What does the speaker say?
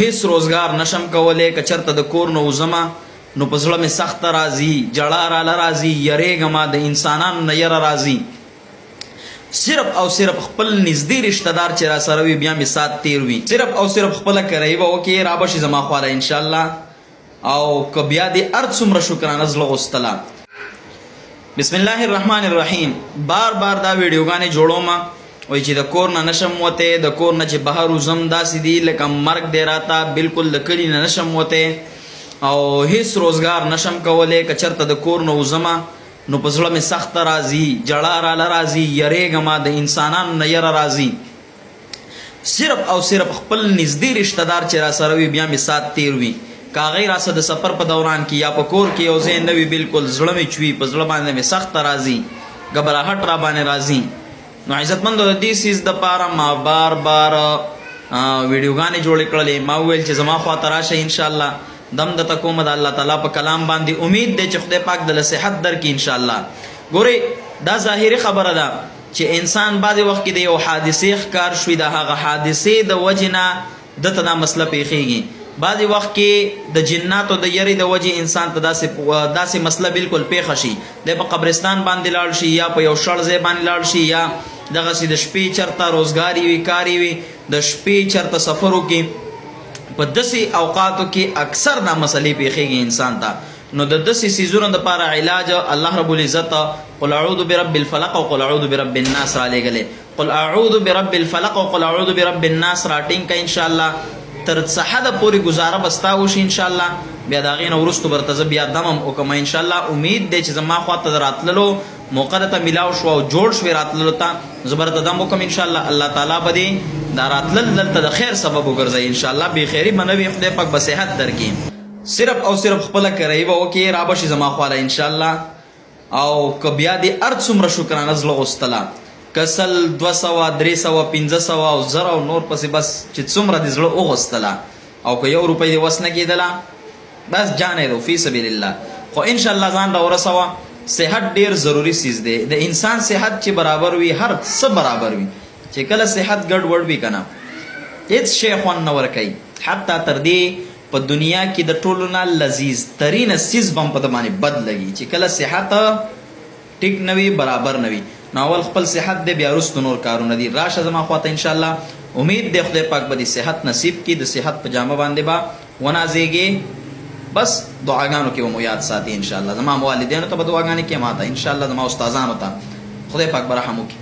هیڅ روزګار نشم کولی، که چرته د کور نه وځمه نو په زړه مې سخته راځي، ژړا راله راځي، یریږم، د انسانانو نه یره راځي. صرف او صرف خپل نږدې رشتہ دار چې راسره وي بیا مې سات تیر وي. صرف او صرف خپله کرایي به وکړې، را به شي زما خواله انشاءالله. او که بیا دې هر څومره شکرانه زړه غوستله. بسم الله الرحمن الرحیم. بار بار دا ویډیوګانې جوړوم، وای چې د کور نه نشم وته، د کور نه چې بهر وزم داسې دی لکه مرګ دی راته، بالکل د کلی نه نشم وته او هیڅ روزګار نشم کولی. که چرته د کور نه وزم نو په زړه مې سخته راځي، ژړا راله راځي، یریږم، د انسانانو نه یره راځي. صرف او صرف خپل نږدې رشتہ دار چې راسره وي بیا مې سات تیر وي. که هغوی راسره د سفر په دوران کې یا په کور کې یو ځای نه وي، بالکل زړه مې چوي، په زړه باندې مې سخته راځي، ګبراهټ را باندې راځي. نو عزتمندو، د دې څیز دپاره ما بار بار ویډیوګانې جوړې کړلې. ما وویل چې زما خواته راشه، انشاءالله دم درته کوم. د الله تعالی په کلام باندې امید دی چې خدای پاک دله صحت درکړي انشاءالله. ګورئ، دا ظاهري خبره ده چې انسان بعضې وخت کې د یو حادثې ښکار شوي، د هغه حادثې د وجې نه ده ته دا مسله پېښېږي. بعضې وخت کې د جناتو د یرې د وجې انسان ته داسې داسې مسله بالکل پېښه شي. دی په قبرستان باندې لاړ شي یا په یو شړ ځای باندې لاړ شي یا دغسې د شپې چرته روزګاری وي، کاری وي، د شپې چرته سفر وکړي، په داسې اوقاتو کې اکثر دا مسلې پېښېږي انسان ته. نو د داسې څیزونو دپاره علاج الله رب العزت قل اعوذ برب الفلق او قل اعوذ برب الناس را لېږلی. قل اعوذ برب الفلق او قل اعوذ برب الناس را ټینګ که، انشاءالله تر څه حده پورې ګزاره به ستا وشي انشاءالله. بیا د هغې نه وروستو به درته زه بیا دم هم وکړم انشاءالله. امید دی چې زما خوا ته د راتللو موقع درته ملاو شوه او جوړ شوې راتللو ته، زه به درته دم وکړم انشاءالله. الله تعالی به دې دا راتلل دلته د خیر سبب وګرځوي انشاءالله، بې خیري به نه وي، خدای پاک به صحت درکړي. صرف او صرف خپله کرایي به وکړې، را به شي زما خواله انشاءالله. او که بیا دې هر څومره شکرانه زړه غوستله، که 100، 200، 300، 500 او 1000 او نور پسې، بس چې څومره دې زړه وغوستله، او که یو روپۍ دې وس نه کېدله، بس جانې دو فی سبیل الله، خو انشاءالله ځان را ورسوه. صحت ډیر ضروری څیز دی. د انسان صحت چې برابر وي هر څه برابر وي. چې کله صحت ګډ وډ وي کنه، هیڅ شی خوند نه ورکوي. حتی تر دې په دنیا کې د ټولو نه لذیذ ترین څیز به هم په ده باندې بد لګي چې کله صحت ټیک نه وي، برابر نه وي. نو اول خپل صحت دی، بیا وروسته نور کارونه دي. راشه زما خواته انشاءالله، امید دی خدای پاک به دې صحت نصیب کړي، د صحت په جامه باندې به ونازېږې. بس دعاګانو کې به مو یاد ساتي انشاءالله. زما والدینو ته به دعاګانې کوې، ما ته انشاءالله، زما استادانو ته. خدای پاک به رحم وکړي.